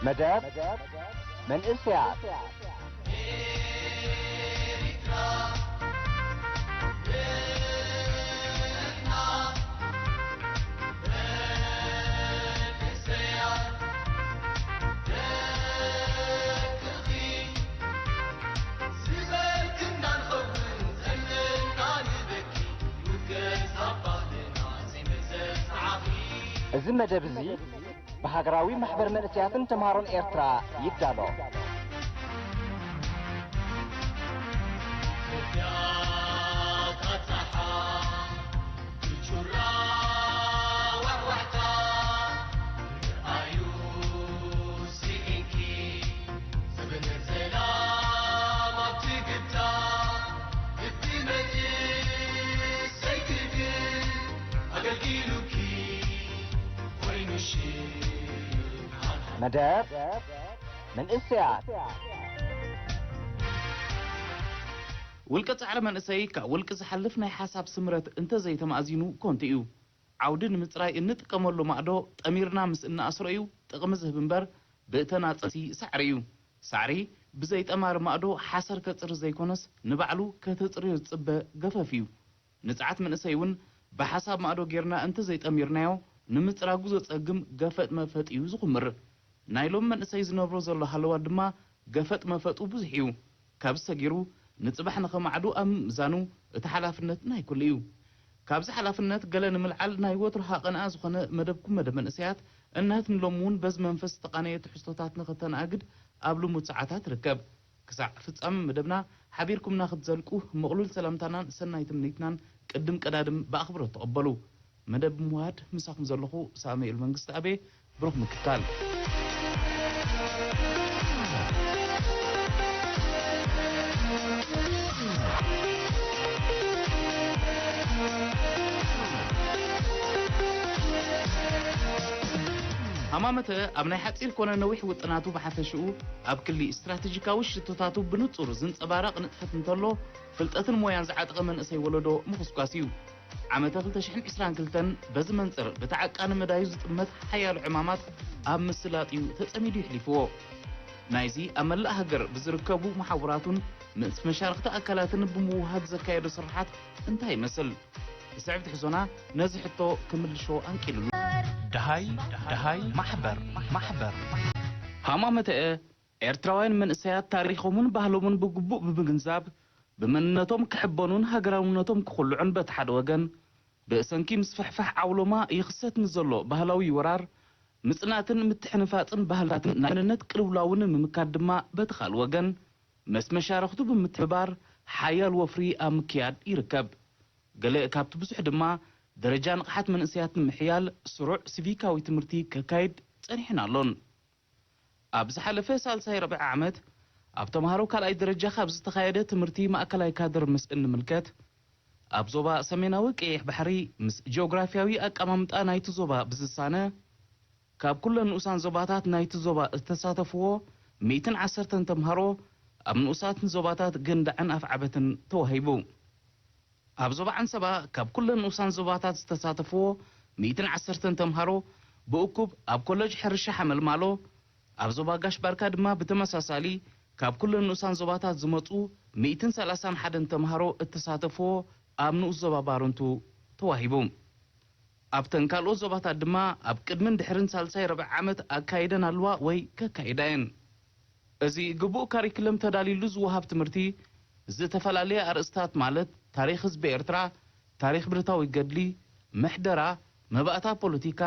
መደብ መንእሰያት። እዚ መደብ እዚ ብሃገራዊ ማሕበር መንእሰያትን ተምሃሮን ኤርትራ ይዳሎ። መደብ መንእሰያት። ውልቀ ጻዕሪ መንእሰይ ካብ ውልቂ ዝሓልፍ ናይ ሓሳብ ስምረት እንተዘይተማእዚኑ ኮንቱ እዩ። ዓውዲ ንምጽራይ እንጥቀመሉ ማእዶ ጠሚርና ምስ እንኣስሮ እዩ ጥቕሚ ዝህብ እምበር ብእተናጸሲ ሳዕሪ እዩ። ሳዕሪ ብዘይ ጠማሪ ማእዶ ሓሰር ከጽሪ ዘይኮነስ ንባዕሉ ከተጽርዮ ዝጽበ ገፈፍ እዩ። ንጽዓት መንእሰይ እውን ብሓሳብ ማእዶ ጌርና እንተዘይጠሚርናዮ ንምጽራጉ ዘጸግም ገፈጥ መፈጥ እዩ ዝኹምር። ናይ ሎም መንእሰይ ዝነብሮ ዘሎ ሃለዋት ድማ ገፈጥ መፈጡ ብዙሕ እዩ። ካብዚ ሰጊሩ ንጽባሕ ንኸማዕዱ ኣብ ምምዛኑ እቲ ሓላፍነት ናይ ኩሉ እዩ። ካብዚ ሓላፍነት ገለ ንምልዓል ናይ ወትሩ ሃቐንኣ ዝኾነ መደብኩም መደብ መንእሰያት እንሀት ንሎም እውን በዚ መንፈስ ዝተቓነየ ትሕዝቶታት ንኸተነኣግድ ኣብ ልሙድ ሰዓታት ርከብ። ክሳዕ ፍጻመ መደብና ሓቢርኩምና ክትዘልቁ ምቕሉል ሰላምታናን ሰናይ ትምኒትናን ቅድም ቀዳድም ብኣኽብሮት ተቐበሉ። መደብ ምውሃድ ምሳኹም ዘለኹ ሳሙኤል መንግስቲ ኣቤ። ብሩኽ ምክታል። ሃማመተ ኣብ ናይ ሓጺር ኮነ ነዊሕ ውጥናቱ ብሓፈሽኡ ኣብ ክሊ ስትራተጂካዊ ሽቶታቱ ብንጹር ዝንጸባረቕ ንጥፈት እንተሎ፣ ፍልጠትን ሞያን ዝዓጠቐ መንእሰይ ወለዶ ምኹስኳስ እዩ። ዓመተ ክልተ ሽሕን ዕስራን ክልተን በዚ መንጽር ብተዓቃኒ መዳዩ ዝጥመት ሓያሎ ዕማማት ኣብ ምስላጥ እዩ ተጸሚዱ የሕሊፍዎ። ናይዚ ኣብ መላእ ሃገር ብዝርከቡ መሓውራቱን ምስ መሻርኽቲ ኣካላትን ብምውሃድ ዘካየዶ ስርሓት እንታይ ይመስል? ዝስዕብ ትሕዞና ነዚ ሕቶ ክምልሾ ኣንቂሉሉ። ደሃይ ደሃይ ማሕበር ማሕበር ሃማመተአ ኤርትራውያን መንእሰያት ታሪኾምን ባህሎምን ብግቡእ ብምግንዛብ፣ ብመንነቶም ክሕበኑን ሃገራውነቶም ክኹልዑን በቲ ሓደ ወገን፣ ብእሰንኪ ምስፍሕፋሕ ዓውሎማ ይኽሰት ንዘሎ ባህላዊ ወራር፣ ምጽናትን ምትሕንፋጽን ባህልታትን ናይ መንነት ቅልውላውን ንምምካት ድማ በቲ ካልእ ወገን፣ ምስ መሻርኽቱ ብምትሕብባር ሓያል ወፍሪ ኣብ ምክያድ ይርከብ። ገለ ካብቲ ብዙሕ ድማ ደረጃ ንቕሓት መንእሰያት ንምሕያል ስሩዕ ሲቪካዊ ትምህርቲ ከካይድ ጸኒሑን ኣሎን። ኣብ ዝሓለፈ ሳልሳይ ርብዒ ዓመት ኣብ ተምሃሮ ካልኣይ ደረጃ ካብ ዝተኻየደ ትምህርቲ ማእከላይ ካድር ምስ እንምልከት፣ ኣብ ዞባ ሰሜናዊ ቀይሕ ባሕሪ ምስ ጂኦግራፍያዊ ኣቀማምጣ ናይቲ ዞባ ብዝሳነ፣ ካብ ኩለን ንኡሳን ዞባታት ናይቲ ዞባ ዝተሳተፍዎ ሚእትን ዓሰርተን ተምሃሮ ኣብ ንኡሳትን ዞባታት ገንዳዕን ኣፍዓበትን ተዋሂቡ። ኣብ ዞባ ዓንሰባ ካብ ኩለን ንኡሳን ዞባታት ዝተሳተፍዎ ሚእትን ዓሰርተን ተምሃሮ ብእኩብ ኣብ ኮለጅ ሕርሻ ሓመልማሎ፣ ኣብ ዞባ ጋሽ ባርካ ድማ ብተመሳሳሊ ካብ ኩለን ንኡሳን ዞባታት ዝመጹ ሚእትን ሰላሳን ሓደን ተምሃሮ እተሳተፍዎ ኣብ ንኡስ ዞባ ባረንቱ ተዋሂቡ። ኣብተን ካልኦት ዞባታት ድማ ኣብ ቅድምን ድሕርን ሳልሳይ ርብዒ ዓመት ኣካይደን ኣለዋ ወይ ከካይዳ እየን። እዚ ግቡእ ካሪክለም ተዳልዩሉ ዝወሃብ ትምህርቲ ዝተፈላለየ ኣርእስታት ማለት ታሪኽ ህዝቢ ኤርትራ፣ ታሪኽ ብረታዊ ገድሊ፣ ምሕደራ፣ መባእታ ፖለቲካ፣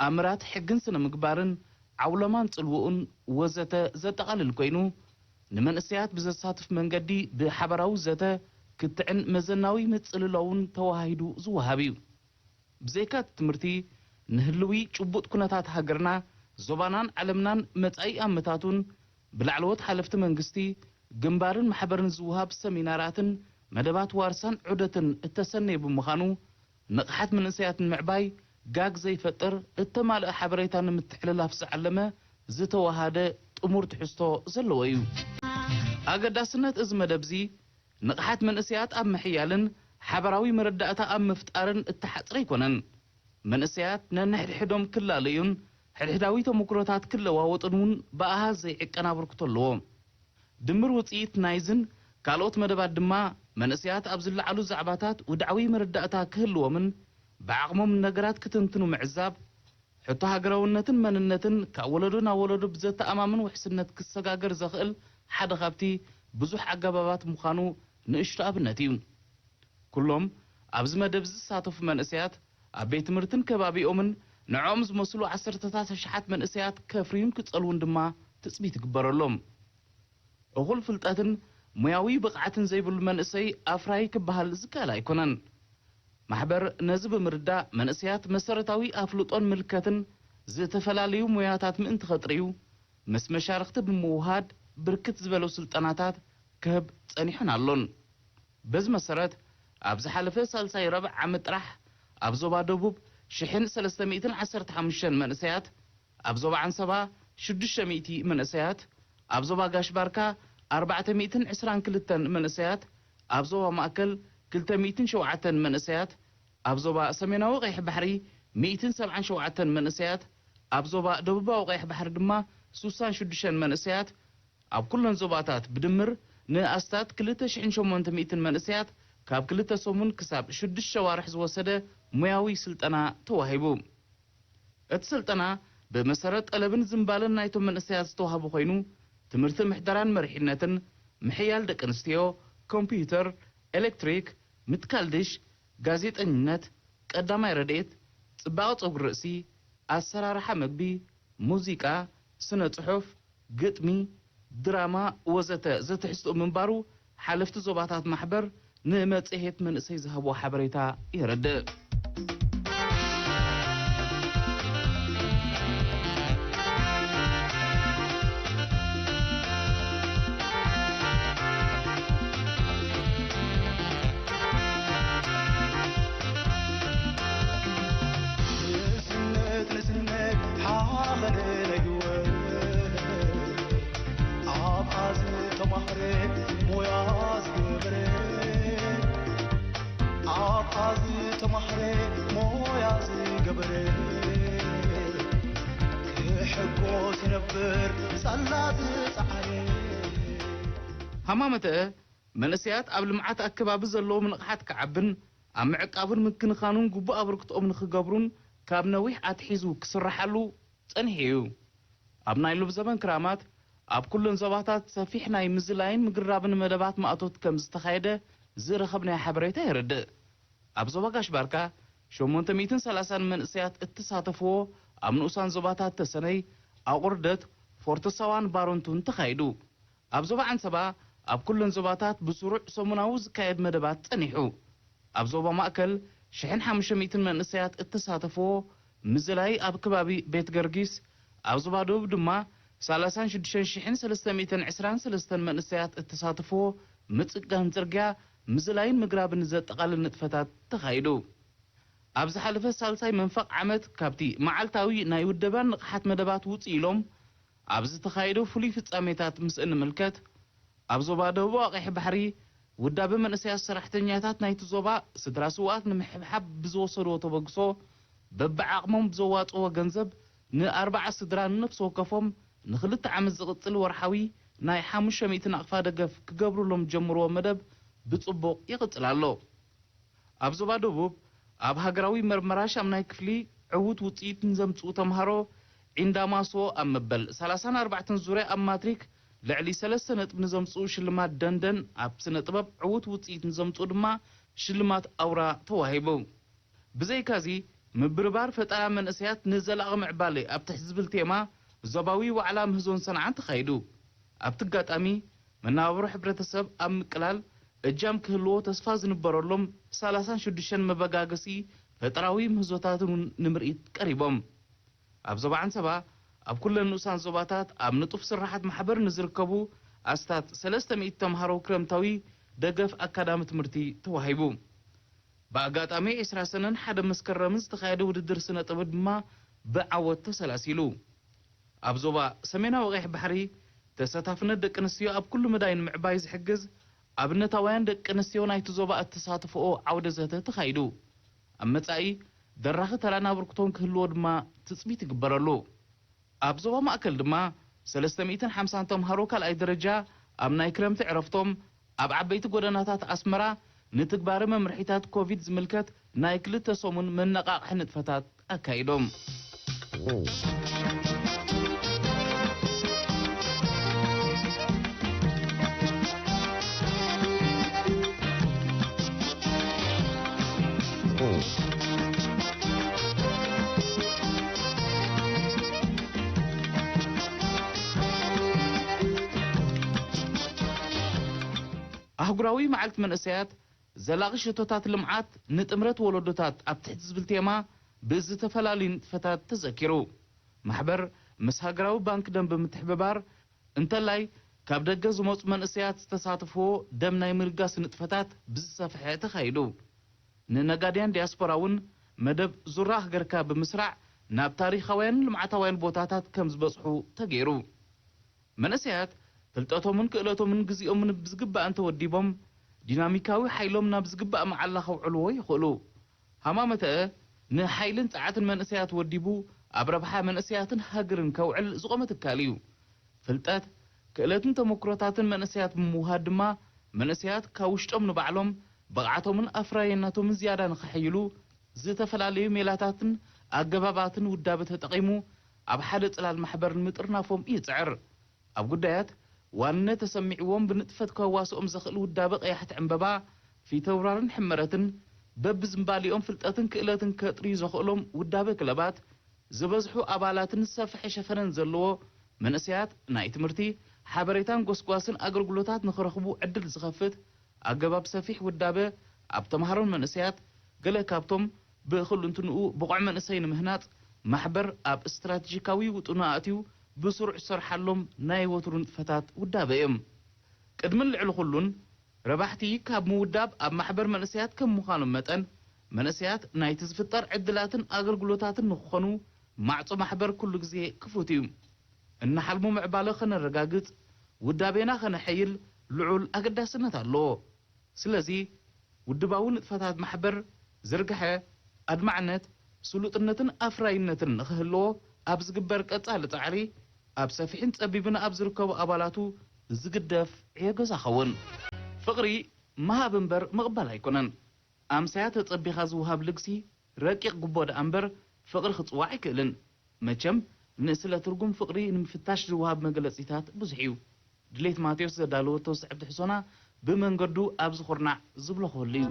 ኣምራት ሕግን ስነ ምግባርን፣ ዓውሎማን ጽልውኡን ወዘተ ዘጠቓልል ኮይኑ፣ ንመንእሰያት ብዘሳትፍ መንገዲ ብሓባራዊ ዘተ፣ ክትዕን መዘናዊ ምጽልላውን ተወሃሂዱ ዝወሃብ እዩ። ብዘይካ እቲ ትምህርቲ፣ ንህልዊ ጭቡጥ ኩነታት ሃገርና፣ ዞባናን ዓለምናን መጻኢ ኣመታቱን ብላዕለዎት ሓለፍቲ መንግስቲ፣ ግንባርን ማሕበርን ዝወሃብ ሰሚናራትን መደባት ዋርሳን ዑደትን እተሰነየ ብምዃኑ፣ ንቕሓት መንእሰያት ንምዕባይ ጋግ ዘይፈጥር፣ እተማልአ ሓበሬታ ንምትሕልላፍ ዝዓለመ ዝተወሃደ ጥሙር ትሕዝቶ ዘለዎ እዩ። ኣገዳስነት እዚ መደብ እዚ፣ ንቕሓት መንእሰያት ኣብ ምሕያልን ሓባራዊ መረዳእታ ኣብ ምፍጣርን እተሓጽረ ኣይኮነን። መንእሰያት ነንሕድሕዶም ክላለዩን ሕድሕዳዊ ተመክሮታት ክለዋወጥን እውን ብኣሃዝ ዘይዕቀን ኣበርክቶ ኣለዎ። ድምር ውጽኢት ናይዝን ካልኦት መደባት ድማ፣ መንእሰያት ኣብ ዝለዓሉ ዛዕባታት ውድዓዊ መረዳእታ ክህልዎምን ብዓቕሞም ነገራት ክትንትኑ ምዕዛብ፣ ሕቶ ሃገራውነትን መንነትን ካብ ወለዶ ናብ ወለዶ ብዘተኣማምን ውሕስነት ክሰጋገር ዘኽእል ሓደ ካብቲ ብዙሕ ኣገባባት ምዃኑ ንእሽቶ ኣብነት እዩ። ኩሎም ኣብዚ መደብ ዝሳተፉ መንእሰያት፣ ኣብ ቤት ትምህርትን ከባቢኦምን ንዕኦም ዝመስሉ ዓሰርተታት ኣሽሓት መንእሰያት ከፍርዩን ክጸልዉን ድማ ትጽቢት ይግበረሎም። እኹል ፍልጠትን ሞያዊ ብቕዓትን ዘይብሉ መንእሰይ ኣፍራዪ ክበሃል ዝከኣል ኣይኮነን። ማሕበር ነዚ ብምርዳእ፣ መንእሰያት መሰረታዊ ኣፍልጦን ምልከትን ዝተፈላለዩ ሞያታት ምእንቲ ከጥርዩ፣ ምስ መሻርኽቲ ብምውሃድ ብርክት ዝበሉ ስልጠናታት ክህብ ጸኒሑን ኣሎን። በዚ መሰረት፣ ኣብ ዝሓለፈ ሳልሳይ ረብዕ ዓመት ጥራሕ ኣብ ዞባ ደቡብ ሽሕን ሰለስተ ሚእትን ዓሰርተ ሓሙሽተን መንእሰያት፣ ኣብ ዞባ ዓንሰባ ሽዱሽተ ሚእቲ መንእሰያት፣ ኣብ ዞባ ጋሽ ባርካ ኣርባዕተ ሚእትን ዕስራን ክልተን መንእሰያት፣ ኣብ ዞባ ማእከል ክልተ ሚእትን ሸውዓተን መንእሰያት፣ ኣብ ዞባ ሰሜናዊ ቀይሕ ባሕሪ ሚእትን ሰብዓን ሸውዓተን መንእሰያት፣ ኣብ ዞባ ደቡባዊ ቀይሕ ባሕሪ ድማ ሱሳን ሽዱሽተን መንእሰያት፣ ኣብ ኩለን ዞባታት ብድምር ንኣስታት ክልተ ሽሕን ሸሞንተ ሚእትን መንእሰያት ካብ ክልተ ሰሙን ክሳብ ሽዱሽተ ሸዋርሕ ዝወሰደ ሞያዊ ስልጠና ተዋሂቡ። እቲ ስልጠና ብመሰረት ጠለብን ዝንባለን ናይቶም መንእሰያት ዝተዋህበ ኮይኑ፣ ትምህርቲ ምሕደራን መሪሕነትን፣ ምሕያል ደቂ ኣንስትዮ፣ ኮምፒውተር፣ ኤሌክትሪክ፣ ምትካል ድሽ፣ ጋዜጠኝነት፣ ቀዳማይ ረድኤት፣ ጽባቐ ጸጉሪ ርእሲ፣ ኣሰራርሓ መግቢ፣ ሙዚቃ፣ ስነ ጽሑፍ፣ ግጥሚ፣ ድራማ ወዘተ ዘትሕዝትኡ ምንባሩ ሓለፍቲ ዞባታት ማሕበር ንመጽሔት መንእሰይ ዝሃብዎ ሓበሬታ የረድእ። ንእስነት ንእስነት ሓኸለ ለይወ ኣብ ኣዝ ተማህረ ሞያ ዝገበረ ኣብ ኣዝ ተማህረ ሞያ ዝገበረ ክሕጎስ ይነብር ጸላ ዝጸዓረ። ሃማመተ መንእሰያት ኣብ ልምዓት ኣከባቢ ዘለዎም ንቕሓት ክዓብን ኣብ ምዕቃብን ምክንኻኑን ግቡእ ኣበርክትኦም ንኽገብሩን ካብ ነዊሕ ኣትሒዙ ክስርሓሉ ጸኒሑ እዩ። ኣብ ናይ ሎሚ ዘመን ክራማት ኣብ ኩለን ዞባታት ሰፊሕ ናይ ምዝላይን ምግራብን መደባት ማእቶት ከም ዝተኻየደ ዝረኸብናዮ ሓበሬታ የረድእ። ኣብ ዞባ ጋሽ ባርካ ሸሞንተ ሚእትን ሰላሳን መንእሰያት እተሳተፍዎ ኣብ ንኡሳን ዞባታት ተሰነይ፣ ኣቑርደት፣ ፎርቶ ሳዋን ባሮንቱን ተኻይዱ። ኣብ ዞባ ዓንሰባ ኣብ ኩለን ዞባታት ብስሩዕ ሰሙናዊ ዝካየድ መደባት ጸኒሑ። ኣብ ዞባ ማእከል ሽሕን ሓሙሽተ ሚእትን መንእሰያት እተሳተፍዎ ምዝላይ ኣብ ከባቢ ቤት ገርጊስ፣ ኣብ ዞባ ደቡብ ድማ ሰላሳን ሽዱሽተ ሽሕን ሰለስተ ሚእትን ዕስራን ሰለስተን መንእሰያት እተሳተፍዎ ምጽጋን ጽርግያ፣ ምዝላይን ምግራብን ዘጠቓልል ንጥፈታት ተኻይዱ። ኣብ ዝሓለፈ ሳልሳይ መንፈቕ ዓመት ካብቲ መዓልታዊ ናይ ውደባን ንቕሓት መደባት ውጽእ ኢሎም ኣብ ዝተኻየደ ፍሉይ ፍጻሜታት ምስ እንምልከት፣ ኣብ ዞባ ደቡብ ቀይሕ ባሕሪ ውዳበ መንእሰያት ሰራሕተኛታት ናይቲ ዞባ ስድራ ስውኣት ንምሕብሓብ ብዝወሰድዎ ተበግሶ በብዓቕሞም ብዘዋጽዎ ገንዘብ ንኣርባዓ ስድራ ንነፍሲ ወከፎም ንኽልተ ዓመት ዝቕጽል ወርሓዊ ናይ ሓሙሽተ ሚእቲ ናቕፋ ደገፍ ክገብሩሎም ጀምርዎ መደብ ብጽቡቕ ይቕጽል ኣሎ። ኣብ ዞባ ደቡብ ኣብ ሃገራዊ መርመራ ሻምናይ ክፍሊ ዕዉት ውጽኢት ንዘምጽኡ ተምሃሮ ዒንዳማሶ ኣብ መበል ሰላሳን ኣርባዕተን ዙርያ ኣብ ማትሪክ ልዕሊ ሰለስተ ነጥቢ ንዘምጽኡ ሽልማት ደንደን ኣብ ስነ ጥበብ ዕዉት ውጽኢት ንዘምጽኡ ድማ ሽልማት ኣውራ ተዋሂቡ። ብዘይካዚ ምብርባር ፈጠራ መንእሰያት ንዘላቒ ምዕባለ ኣብ ትሕቲ ዝብል ቴማ ዞባዊ ዋዕላ ምህዞን ሰንዓን ተኻይዱ። ኣብቲ ኣጋጣሚ መነባብሮ ሕብረተሰብ ኣብ ምቅላል እጃም ክህልዎ ተስፋ ዝንበረሎም ሰላሳን ሽዱሽተን መበጋገሲ ፈጠራዊ ምህዞታት እውን ንምርኢት ቀሪቦም። ኣብ ዞባ ዓንሰባ ኣብ ኩለን ንኡሳን ዞባታት ኣብ ንጡፍ ስራሓት ማሕበር ንዝርከቡ ኣስታት ሰለስተ ሚእቲ ተምሃሮ ክረምታዊ ደገፍ ኣካዳሚ ትምህርቲ ተዋሂቡ። ብኣጋጣሚ ዕስራ ሰነን ሓደ መስከረምን ዝተኻየደ ውድድር ስነ ጥበብ ድማ ብዓወት ተሰላሲሉ። ኣብ ዞባ ሰሜናዊ ቀይሕ ባሕሪ ተሳታፍነት ደቂ ኣንስትዮ ኣብ ኩሉ መዳይ ንምዕባይ ዝሕግዝ ኣብነታውያን ደቂ ኣንስትዮ ናይቲ ዞባ እተሳትፍኦ ዓውደ ዘተ ተኻይዱ። ኣብ መጻኢ ደራኺ ተራን ኣበርክቶን ክህልዎ ድማ ትጽቢት ይግበረሉ። ኣብ ዞባ ማእከል ድማ ሰለስተ ሚእትን ሓምሳን ተምሃሮ ካልኣይ ደረጃ ኣብ ናይ ክረምቲ ዕረፍቶም ኣብ ዓበይቲ ጎደናታት ኣስመራ ንትግባረ መምርሒታት ኮቪድ ዝምልከት ናይ ክልተ ሰሙን መነቓቕሒ ንጥፈታት ኣካይዶም። ኣህጉራዊ መዓልቲ መንእሰያት፣ ዘላቒ ሽቶታት ልምዓት ንጥምረት ወለዶታት ኣብ ትሕቲ ዝብል ቴማ ብዝተፈላለዩ ንጥፈታት ተዘኪሩ። ማሕበር ምስ ሃገራዊ ባንክ ደም ብምትሕብባር፣ እንተላይ ካብ ደገ ዝመጹ መንእሰያት ዝተሳተፍዎ ደም ናይ ምልጋስ ንጥፈታት ብዝሰፍሐ ተኻይዱ። ንነጋድያን ዲያስፖራ እውን መደብ ዙራ ሃገርካ ብምስራዕ ናብ ታሪኻውያንን ልምዓታውያን ቦታታት ከም ዝበጽሑ ተገይሩ። መንእሰያት ፍልጠቶምን ክእለቶምን ግዜኦምን ብዝግባእ እንተወዲቦም፣ ዲናሚካዊ ሓይሎም ናብ ዝግባእ መዓላ ከውዕልዎ ይኽእሉ። ሃማመተአ ንሓይልን ጸዓትን መንእሰያት ወዲቡ ኣብ ረብሓ መንእሰያትን ሃገርን ከውዕል ዝቖመ ትካል እዩ። ፍልጠት፣ ክእለትን ተመክሮታትን መንእሰያት ብምውሃድ ድማ፣ መንእሰያት ካብ ውሽጦም ንባዕሎም ብቕዓቶምን ኣፍራይነቶምን ዝያዳ ንኸሐይሉ፣ ዝተፈላለዩ ሜላታትን ኣገባባትን ውዳበ ተጠቒሙ ኣብ ሓደ ጽላል ማሕበር ንምጥርናፎም ይጽዕር። ኣብ ጉዳያት ዋንነት ተሰሚዕዎም ብንጥፈት ከዋስኦም ዘኽእል ውዳበ ቀያሕቲ ዕምበባ፣ ፊተውራርን ሕመረትን፣ በብዝምባሊኦም ፍልጠትን ክእለትን ከጥርዩ ዘኽእሎም ውዳበ ክለባት፣ ዝበዝሑ ኣባላትን ዝሰፍሐ ሸፈነን ዘለዎ መንእሰያት ናይ ትምህርቲ፣ ሓበሬታን ጎስጓስን ኣገልግሎታት ንኽረኽቡ ዕድል ዝኸፍት ኣገባብ ሰፊሕ ውዳበ ኣብ ተምሃሮን መንእሰያት፣ ገለ ካብቶም ብክልንትንኡ ብቑዕ መንእሰይ ንምህናጽ ማሕበር ኣብ ስትራቴጂካዊ ውጥኑ ኣእትዩ ብስሩዕ ዝሰርሓሎም ናይ ወትሩ ንጥፈታት ውዳበ እዮም። ቅድምን ልዕሊ ኩሉን ረባሕቲ ካብ ምውዳብ ኣብ ማሕበር መንእሰያት ከም ምዃኖም መጠን፣ መንእሰያት ናይቲ ዝፍጠር ዕድላትን ኣገልግሎታትን ንክኾኑ ማዕጾ ማሕበር ኩሉ ግዜ ክፉት እዩ። እናሓልሙ ምዕባለ ከነረጋግጽ፣ ውዳቤና ከነሐይል ልዑል ኣገዳስነት ኣለዎ። ስለዚ፣ ውድባዊ ንጥፈታት ማሕበር ዝርግሐ፣ ኣድማዕነት፣ ስሉጥነትን ኣፍራይነትን ንኽህልዎ ኣብ ዝግበር ቀጻሊ ጻዕሪ፣ ኣብ ሰፊሕን ጸቢብን ኣብ ዝርከቡ ኣባላቱ ዝግደፍ ዕዮ ገዛ ኸውን። ፍቕሪ ምሃብ እምበር ምቕባል ኣይኮነን። ኣምሳያ ተጸቢኻ ዝወሃብ ልግሲ ረቂቕ ጉቦ ደኣ እምበር ፍቕሪ ክጽዋዕ ኣይክእልን። መቸም ንስለ ትርጉም ፍቕሪ ንምፍታሽ ዝወሃብ መግለጺታት ብዙሕ እዩ። ድሌት ማቴዎስ ዘዳለወቶ ስዕብቲ ሕሶና ብመንገዱ ኣብዚ ኩርናዕ ዝብሎ ክህሉ እዩ።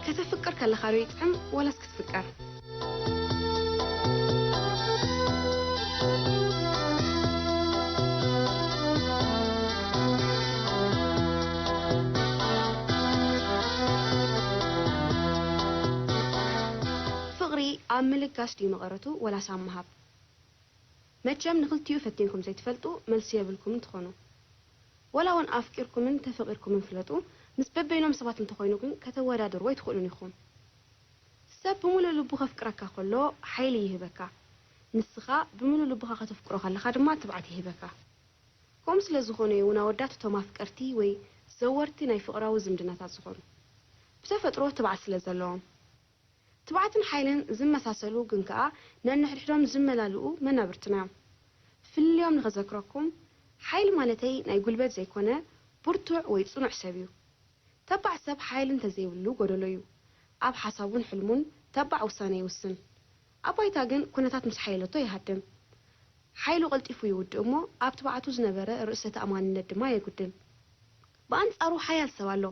ከተፍቅር ከለኻ ዶ ይጥዕም ወላስ ክትፍቀር? ፍቕሪ ኣብ ምልጋስ ድዩ መቐረቱ ወላስ ኣብ ምሃብ? መቸም ንኽልቲኡ ፈቲንኩም ዘይትፈልጡ፣ መልሲ የብልኩምን ትኾኑ። ወላ እውን ኣፍቂርኩምን ተፈቒርኩምን ፍለጡ፣ ምስ በበይኖም ሰባት እንተኾይኑ ግን ከተወዳድርዎ ኣይትኽእሉን ኢኹም። ሰብ ብምሉእ ልቡ ከፍቅረካ ከሎ ሓይሊ ይህበካ። ንስኻ ብምሉእ ልብኻ ከተፍቅሮ ከለኻ ድማ ትብዓት ይህበካ። ከምኡ ስለ ዝኾነ እዩ እውን ኣወዳት እቶም ኣፍቀርቲ ወይ ዘወርቲ ናይ ፍቕራዊ ዝምድናታት ዝኾኑ። ብተፈጥሮ ትብዓት ስለ ዘለዎም። ትብዓትን ሓይልን ዝመሳሰሉ ግን ከኣ ነንሕድሕዶም ዝመላልኡ መናብርትና እዮም። ፍልልዮም ንኸዘክረኩም፣ ሓይሊ ማለተይ ናይ ጉልበት ዘይኮነ፣ ብርቱዕ ወይ ጽኑዕ ሰብ እዩ። ተባዕ ሰብ ሓይሊ እንተዘይብሉ ጎደሎ እዩ። ኣብ ሓሳቡን ሕልሙን ተባዕ ውሳነ ይውስን። ኣብ ባይታ ግን ኩነታት ምስ ሓየለቶ ይሃድም። ሓይሉ ቀልጢፉ ይውድእ እሞ ኣብ ትብዓቱ ዝነበረ ርእሰ ተኣማንነት ድማ የጉድል። ብኣንጻሩ ሓያል ሰብ ኣሎ፣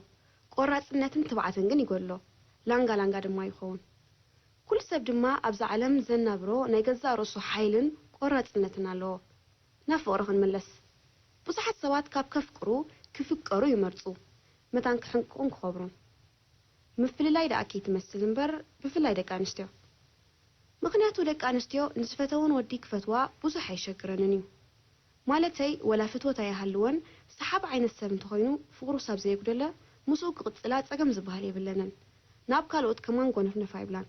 ቆራጽነትን ትብዓትን ግን ይጎድሎ። ላንጋ ላንጋ ድማ ይኸውን። ኩሉ ሰብ ድማ ኣብዛ ዓለም ዘናብሮ ናይ ገዛእ ርእሱ ሓይልን ቆራጽነትን ኣለዎ። ናብ ፍቕሪ ክንምለስ። ብዙሓት ሰባት ካብ ከፍቅሩ ክፍቀሩ ይመርጹ፣ መታን ክሕንቅቑን ክኸብሩን። ምፍልላይ ደኣ ከይትመስል እምበር፣ ብፍላይ ደቂ ኣንስትዮ። ምኽንያቱ ደቂ ኣንስትዮ ንዝፈተወን ወዲ ክፈትዋ ብዙሕ ኣይሸግረንን እዩ። ማለተይ፣ ወላ ፍትወት ኣይሃልወን፣ ሰሓቢ ዓይነት ሰብ እንተኾይኑ ፍቕሩ ሳብ ዘየጉደለ፣ ምስኡ ክቕጽላ ጸገም ዝበሃል የብለንን። ናብ ካልኦት ከማን ጎነፍነፍ ኣይብላን።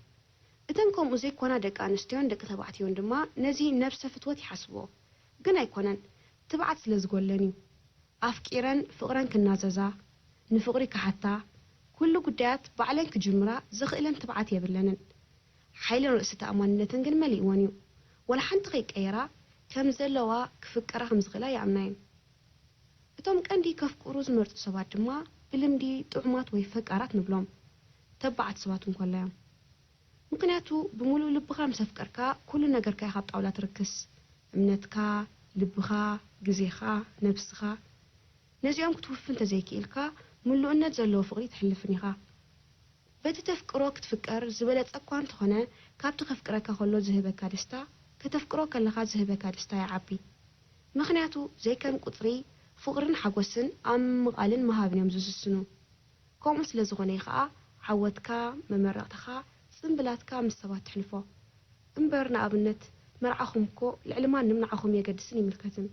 እተን ከምኡ ዘይኮና ደቂ ኣንስትዮን ደቂ ተባዕትዮን ድማ ነዚ ነብሰ ፍትወት ይሓስብዎ። ግን ኣይኮነን፣ ትብዓት ስለ ዝጎለን እዩ። ኣፍቂረን ፍቕረን ክናዘዛ፣ ንፍቕሪ ክሓታ፣ ኩሉ ጉዳያት ባዕለን ክጅምራ ዘኽእለን ትብዓት የብለንን። ሓይልን ርእሰ ተኣማንነትን ግን መሊእወን እዩ። ወላ ሓንቲ ከይቀየራ ከም ዘለዋ ክፍቀራ ከም ዝኽእላ ይኣምና እየን። እቶም ቀንዲ ከፍቅሩ ዝመርጹ ሰባት ድማ ብልምዲ ጥዑማት ወይ ፈቃራት ንብሎም። ተባዓት ሰባት እንኮላ እዮም። ምኽንያቱ ብምሉእ ልብኻ ምስ ኣፍቀርካ ኩሉ ነገርካ ኢኻ ኣብ ጣውላ ትርክስ። እምነትካ፣ ልብኻ፣ ግዜኻ፣ ነብስኻ። ነዚኦም ክትውፊ እንተዘይክኢልካ ምሉእነት ዘለዎ ፍቕሪ ኣይተሕልፍን ኢኻ። በቲ ተፍቅሮ ክትፍቀር ዝበለጸ እኳ እንተኾነ፣ ካብቲ ከፍቅረካ ከሎ ዝህበካ ደስታ፣ ከተፍቅሮ ከለኻ ዝህበካ ደስታ ይዓቢ። ምኽንያቱ ዘይከም ቁጽሪ ፍቕርን ሓጎስን ኣብ ምቓልን ምሃብን እዮም ዝስስኑ። ከምኡ ስለ ዝኾነ እዩ ኸኣ ዓወትካ፣ መመረቕታኻ፣ ጽምብላትካ ምስ ሰባት ተሕልፎ። እምበር ንኣብነት መርዓኹም እኮ ልዕሊ ማንም ንዓኹም የገድስን ይምልከትን።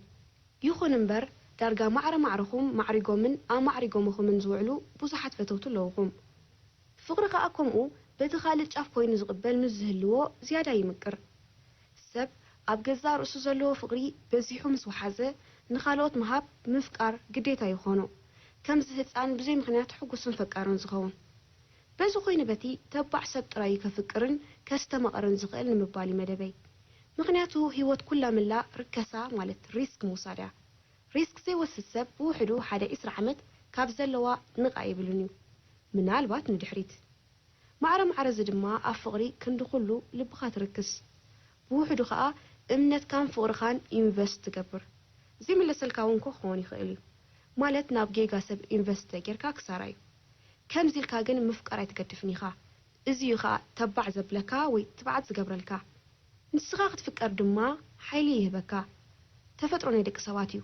ይኹን እምበር ዳርጋ ማዕረ ማዕረኹም ማዕሪጎምን ኣማዕሪጎምኹምን ዝውዕሉ ብዙሓት ፈተውቲ ኣለውኹም። ፍቕሪ ከኣ ከምኡ በቲ ካልእ ጫፍ ኮይኑ ዝቕበል ምስ ዝህልዎ ዝያዳ ይምቅር። ሰብ ኣብ ገዛእ ርእሱ ዘለዎ ፍቕሪ በዚሑ ምስ ወሓዘ ንኻልኦት ምሃብ ምፍቃር ግዴታ ይኾኖ። ከምዚ ህጻን ብዘይ ምኽንያት ሕጉስን ፈቃርን ዝኸውን። በዚ ኮይኑ በቲ ተባዕ ሰብ ጥራይ እዩ ከፍቅርን ከስተማቕርን ዝኽእል ንምባል እዩ መደበይ። ምኽንያቱ ህይወት ኩላ ምላ ርከሳ ማለት ሪስክ ምውሳድ እያ። ሪስክ ዘይወስድ ሰብ ብውሕዱ ሓደ ዒስራ ዓመት ካብ ዘለዋ ንቕ ኣይብልን እዩ። ምናልባት ንድሕሪት። ማዕረ ማዕረ እዚ ድማ ኣብ ፍቕሪ ክንዲ ኩሉ ልብኻ ትርክስ። ብውሕዱ ኸኣ እምነትካን ፍቕርኻን ኢንቨስት ትገብር። ዘይምለሰልካ እውን እኮ ክኸውን ይኽእል እዩ። ማለት ናብ ጌጋ ሰብ ኢንቨስት ተጌርካ ክሳራ እዩ። ከምዚ ኢልካ ግን ምፍቃር ኣይትገድፍን ኢኻ። እዚ እዩ ኸኣ ተባዕ ዘብለካ ወይ ትብዓት ዝገብረልካ። ንስኻ ክትፍቀር ድማ ሓይሊ ይህበካ። ተፈጥሮ ናይ ደቂ ሰባት እዩ።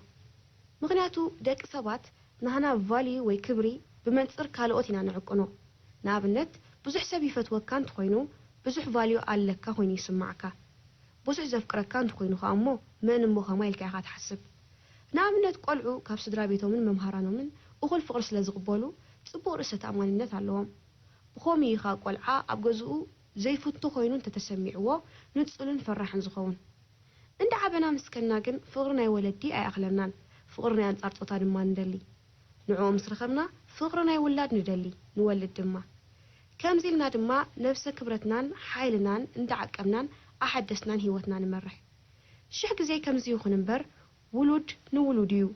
ምኽንያቱ ደቂ ሰባት ናህና ቫልዩ ወይ ክብሪ ብመንጽር ካልኦት ኢና ንዕቅኖ። ንኣብነት ብዙሕ ሰብ ይፈትወካ እንተኾይኑ ብዙሕ ቫልዩ ኣለካ ኮይኑ ይስማዓካ። ብዙሕ ዘፍቅረካ እንተኾይኑ ኸኣ እሞ መን እሞ ኸማይ ኢልካ ኢኻ ትሓስብ። ንኣብነት ቆልዑ ካብ ስድራ ቤቶምን መምሃራኖምን እኹል ፍቕሪ ስለ ዝቕበሉ ጽቡቕ ርእሰ ተኣማንነት ኣለዎም። ብኸምኡ እዩ ኸኣ ቆልዓ ኣብ ገዝኡ ዘይፍቶ ኮይኑ እንተተሰሚዕዎ ንጹልን ፈራሕን ዝኸውን። እንዳ ዓበና ምስ ከድና ግን ፍቕሪ ናይ ወለዲ ኣይኣኽለናን፣ ፍቕሪ ናይ ኣንጻር ጾታ ድማ ንደሊ። ንዕኡ ምስ ረኸብና ፍቕሪ ናይ ውላድ ንደሊ፣ ንወልድ ድማ። ከምዚ ኢልና ድማ ነብሰ ክብረትናን ሓይልናን እንዳ ዓቀብናን ኣሓደስናን ህይወትና ንመርሕ። ሽሕ ግዜ ከምዚ ይኹን እምበር ውሉድ ንውሉድ እዩ።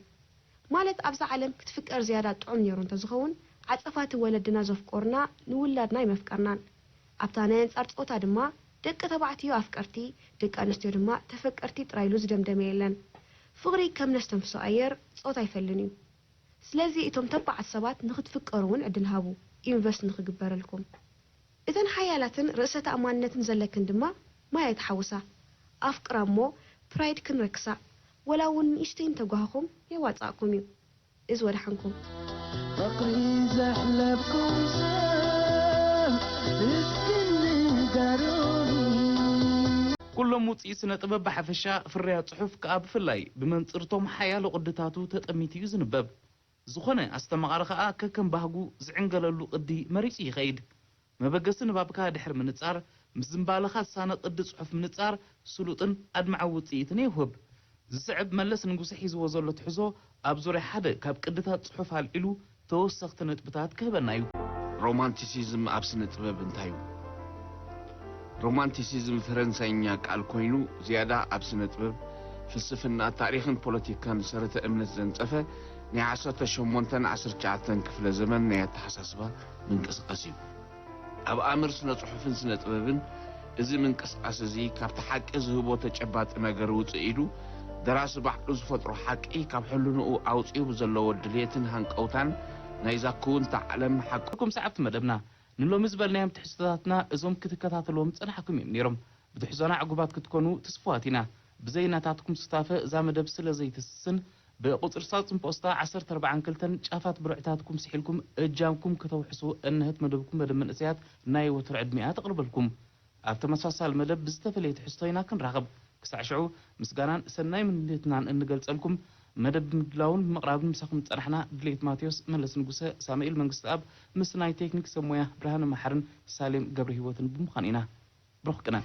ማለት ኣብዛ ዓለም ክትፍቀር ዝያዳ ጥዑም ነይሩ እንተዝኸውን ዓጸፋቲ ወለድና ዘፍቀሩና ንውላድና ኣይመፍቀርናን። ኣብታ ናይ ኣንጻር ጾታ ድማ ደቂ ተባዕትዮ ኣፍቀርቲ፣ ደቂ ኣንስትዮ ድማ ተፈቀርቲ ጥራይ ኢሉ ዝደምደመ የለን። ፍቕሪ ከም ነስተንፍሶ ኣየር ጾታ ኣይፈልን እዩ። ስለዚ እቶም ተባዓት ሰባት ንኽትፍቀሩ እውን ዕድል ሃቡ፣ ኢንቨስት ንኽግበረልኩም። እተን ሓያላትን ርእሰ ተኣማንነትን ዘለክን ድማ ማይ ኣይትሓውሳ። ኣፍቅራ እሞ ፕራይድክን ረክሳ። ወላ እውን ንእሽተይ እንተጓህኹም የዋጻእኩም እዩ። እዚ ወደሓንኩም። ፍቕሪ ዘሕለፍኩም ሰብ እስኪ ንገሩኒ። ኩሎም ውጽኢት ስነ ጥበብ ብሓፈሻ፣ ፍርያት ጽሑፍ ከኣ ብፍላይ ብመንጽርቶም ሓያሎ ቅድታቱ ተጠሚቱ እዩ ዝንበብ። ዝኾነ ኣስተማቓሪ ከኣ ከከም ባህጉ ዝዕንገለሉ ቅዲ መሪጹ ይኸይድ። መበገሲ ንባብካ ድሕሪ ምንጻር፣ ምስ ዝንባለኻ ዝሳነ ቅዲ ጽሑፍ ምንጻር ስሉጥን ኣድማዒ ውጽኢትን የውህብ። ዝስዕብ መለስ ንጉሰ ሒዝዎ ዘሎ ትሕዞ ኣብ ዙርያ ሓደ ካብ ቅድታት ጽሑፍ ኣልዒሉ ተወሰኽቲ ነጥብታት ክህበና እዩ። ሮማንቲሲዝም ኣብ ስነ ጥበብ እንታይ እዩ? ሮማንቲሲዝም ፈረንሳይኛ ቃል ኮይኑ ዝያዳ ኣብ ስነ ጥበብ፣ ፍልስፍና፣ ታሪኽን ፖለቲካን ሰረተ እምነት ዘንጸፈ ናይ ዓሰርተ ሸሞንተን ዓሰርተ ትሽዓተን ክፍለ ዘመን ናይ ኣተሓሳስባ ምንቅስቃስ እዩ። ኣብ ኣምር ስነ ጽሑፍን ስነ ጥበብን እዚ ምንቅስቃስ እዚ ካብቲ ሓቂ ዝህቦ ተጨባጢ ነገር ውጽእ ኢሉ ደራሲ ባዕሉ ዝፈጥሮ ሓቂ ካብ ሕልንኡ ኣውጺኡ ብዘለዎ ድልየትን ሃንቀውታን ናይዛ ክውንታ ዓለም ሓቂ ኩም ሰዓብቲ መደብና ንሎሚ ዝበልናዮም ትሕዝቶታትና እዞም ክትከታተልዎም ዝጸናሕኩም እዮም ነይሮም። ብትሕዞና ዕጉባት ክትኮኑ ትስፉዋት ኢና። ብዘይ ናታትኩም ሱታፈ እዛ መደብ ስለ ዘይትስስን ብቁጽሪ ሳጹን ፖስታ ዓሰርተ ኣርባዓን ክልተን ጫፋት ብርዕታትኩም ስሒልኩም እጃምኩም ከተውሕሱ እንሀት መደብኩም መደብ መንእሰያት ናይ ወትሩ ዕድሚኣ ተቕርበልኩም። ኣብ ተመሳሳሊ መደብ ብዝተፈለየ ትሕዝቶ ኢና ክንራኸብ። ክሳዕ ሽዑ ምስጋናን ሰናይ ምንዮትናን እንገልጸልኩም መደብ ብምድላውን ብምቕራብን ምሳኹም ዝጸናሕና ድሌት ማቴዎስ፣ መለስ ንጉሰ፣ ሳሙኤል መንግስተኣብ ምስ ናይ ቴክኒክ ሰብ ሞያ ብርሃነ መሓርን ሳሌም ገብረ ህይወትን ብምዃን ኢና። ብሩኽ ቅነ።